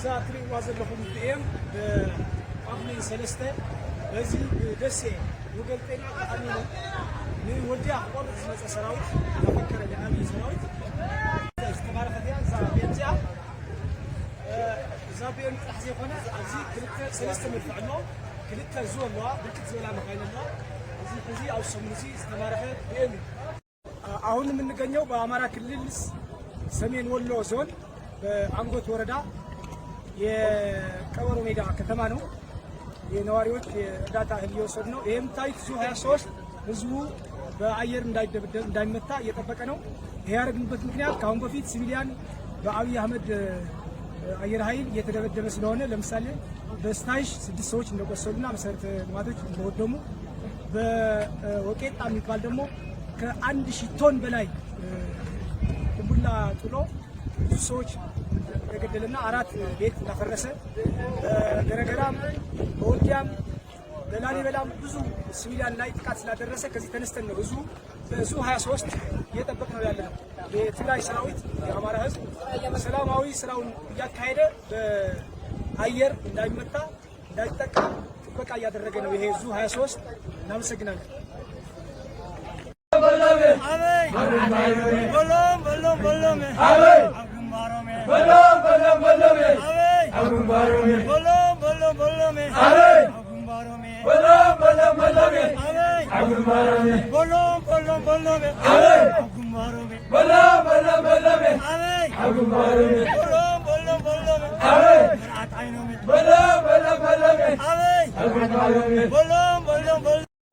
እዛ እትሪእዋ ዘለኹም ቢኤም ብጳጉሜ 3 በዚ ብደሴ ወገል ጤና ተኣሚኑ ንወልድያ ክቆርፅ ዝመፀ ሰራዊት እናፈከረ ንኣብይ ሰራዊት ዝተባረኸት እያ እዛ ቢኤም እዚኣ። እዛ ቢኤም ጥራሕ ዘይኮነ ኣብዚ ክልተ ሰለስተ መድፍዕ ኣሎ፣ ክልተ ዙ ኣለዋ፣ ብርክት ዝበላ መካይን ኣለዋ። እዚ ሕዚ ኣብ ሰሙን እዚ ዝተማረኸ ቢኤም እዩ። አሁን የምንገኘው በአማራ ክልል ሰሜን ወሎ ዞን በአንጎት ወረዳ የቀበሮ ሜዳ ከተማ ነው። የነዋሪዎች የእርዳታ እህል እየወሰዱ ነው። ይሄ የምታዩት ዙ 23 ህዝቡ በአየር እንዳይደበደብ እንዳይመታ እየጠበቀ ነው። ይሄ ያደረግንበት ምክንያት ከአሁን በፊት civilian በአብይ አህመድ አየር ኃይል እየተደበደበ ስለሆነ፣ ለምሳሌ በስታይሽ ስድስት ሰዎች እንደቆሰሉና መሰረተ ልማቶች እንደወደሙ፣ በወቄጣ የሚባል ደግሞ ከ1000 ቶን በላይ ቁምቡላ ጥሎ ብዙ ሰዎች እንደገደለና አራት ቤት እንዳፈረሰ፣ በገረገራም በወልዲያም በላሊበላም ብዙ civilian ላይ ጥቃት ስላደረሰ ከዚህ ተነስተን ነው ህዝቡ በዙ 23 እየጠበቅ ነው ያለ ነው። የትግራይ ሰራዊት የአማራ ህዝብ ሰላማዊ ስራውን እያካሄደ በአየር እንዳይመታ እንዳይጠቃ ጥበቃ እያደረገ ነው። ይሄ ዙ 23። እናመሰግናለን።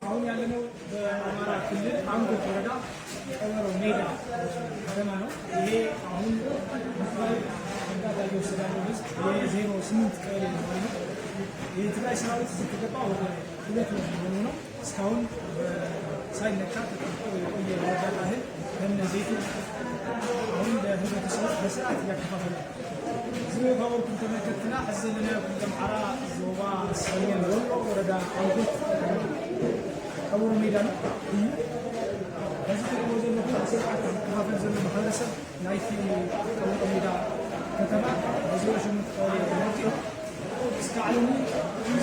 አሁን ያለነው በአማራ ክልል አንጎት ወረዳ ቀበሮ ሜዳ ከተማ ነው። ይሄ አሁን እርዳታ እየወሰደ ያለው ህዝብ የ08 ቀበሌ ነዋሪ ነው። የትግራይ ሰራዊት እዚህ ከገባ ወደ 2 ወር ሊሆነው ነው። እስካሁን ሳይነካ ተጠብቆ የቆየ የእርዳታ እህል ከነ ዘይቱ አሁን ለህብረተሰቡ በስርዓት እያከፋፈለ ነው። ዝገበርኩም ተመልከትና ሕዚ ዘለናዮ ክልል ኣምሓራ ዞባ ሰሜን ወሎ ወረዳ ኣንጎት ቀበሮ ሜዳ ነው እዩ። ሕዚ ትሪእዎ ዘለኹም ብስርዓት ዝከፋፈል ዘሎ ማሕበረሰብ ናይቲ ቀበሮ ሜዳ ከተማ ብ08 ቀበሌ ነበርቲ እዮም። እስካዕ ሎሚ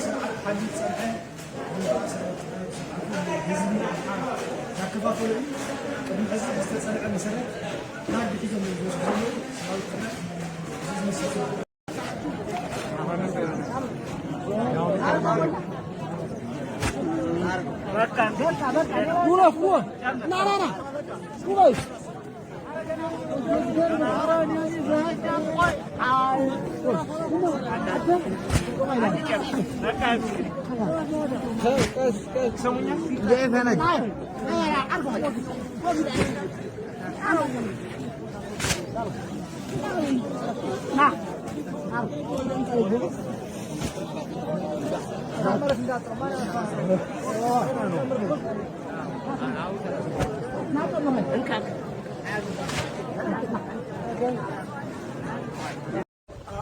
ስርዓት ሓልዩ ዝፀንሐ ሰራዊት ትግራይ ስርዓቱ ህዝቢ ኣምሓራ እናከፋፈሉ እዩ። ቅድሚ ሕዚ ብዝተፀንዐ መሰረት ካርዲ ሒዞም እዮም ዝወስዱ ዘለዉ። ሰራዊት ትግራይ እዚ ዝመስል።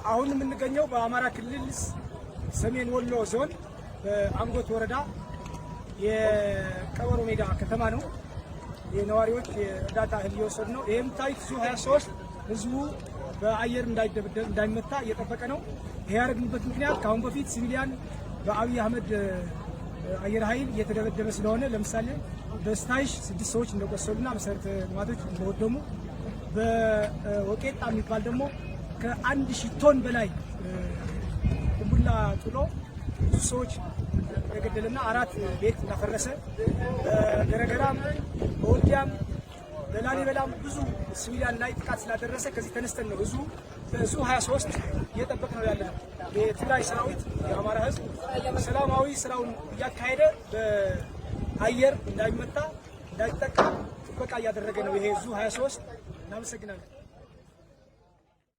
አሁን የምንገኘው በአማራ ክልል ሰሜን ወሎ ዞን በአንጎት ወረዳ የቀበሮ ሜዳ ከተማ ነው። የነዋሪዎች የእርዳታ እህል እየወሰዱ ነው። ይሄ የምታዩት ዙ 23 ህዝቡ በአየር እንዳይደበደብ እንዳይመታ እየጠበቀ ነው። ይሄ ያደረግንበት ምክንያት ከአሁን በፊት civilian በአብይ አህመድ አየር ኃይል እየተደበደበ ስለሆነ፣ ለምሳሌ በስታይሽ ስድስት ሰዎች እንደቆሰሉና መሰረተ ልማቶች እንደወደሙ፣ በወቄጣ የሚባል ደግሞ ከ1000 ቶን በላይ ቁምቡላ ጥሎ ብዙ ሰዎች እንደገደለና አራት ቤት እንዳፈረሰ፣ በገረገራም በወልዲያም በላሊበላም ብዙ civilian ላይ ጥቃት ስላደረሰ ከዚህ ተነስተን ነው ህዝቡ በዙ 23 እየጠበቅ ነው ያለ ነው። የትግራይ ሰራዊት የአማራ ህዝብ ሰላማዊ ስራውን እያካሄደ በአየር እንዳይመታ እንዳይጠቃ ጥበቃ እያደረገ ነው። ይሄ ዙ 23። እናመሰግናለን።